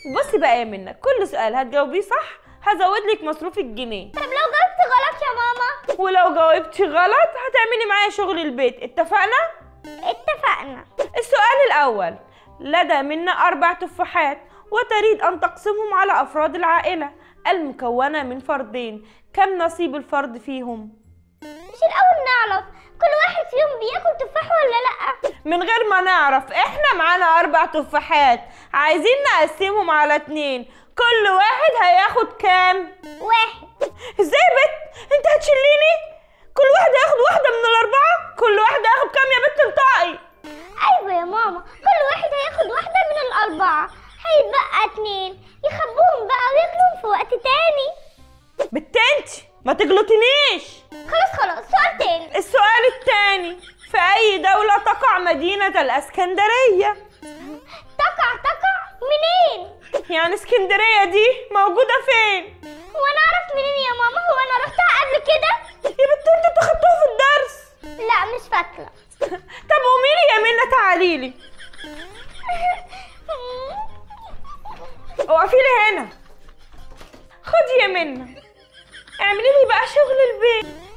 بصي بقى يا منى، كل سؤال هتجاوبيه صح هزود لك مصروف الجنيه. طب لو جاوبت غلط يا ماما؟ ولو جاوبتي غلط هتعملي معايا شغل البيت، اتفقنا؟ اتفقنا. السؤال الأول، لدى منى 4 تفاحات وتريد أن تقسمهم على أفراد العائلة المكونة من فردين، كم نصيب الفرد فيهم؟ مش الأول نعرف كل واحد فيهم بياكل تفاح ولا لأ؟ من غير ما نعرف، احنا معانا 4 تفاحات عايزين نقسمهم على 2، كل واحد هياخد كام؟ 1. ازاي يا بت؟ انت هتشليني؟ كل واحد هياخد واحدة من ال4؟ كل واحد هياخد كام يا بت انطقي؟ ايوه يا ماما، كل واحد هياخد واحدة من ال4، هيتبقى 2 يخبوهم بقى وياكلوهم في وقت تاني. بت انت ما تجلطنيش. خلاص خلاص، سؤال تاني. السؤال التاني، في أي دولة تقع مدينة الإسكندرية؟ تقع منين؟ يعني اسكندرية دي موجودة فين؟ هو أنا أعرف منين يا ماما؟ هو أنا رحتها قبل كده؟ يا بنت انتوا خدتوها في الدرس. لا مش فاكرة. طب قومي لي يا منى، تعالي لي. اقفي لي هنا. خدي يا منى، اعملي لي بقى شغل البيت.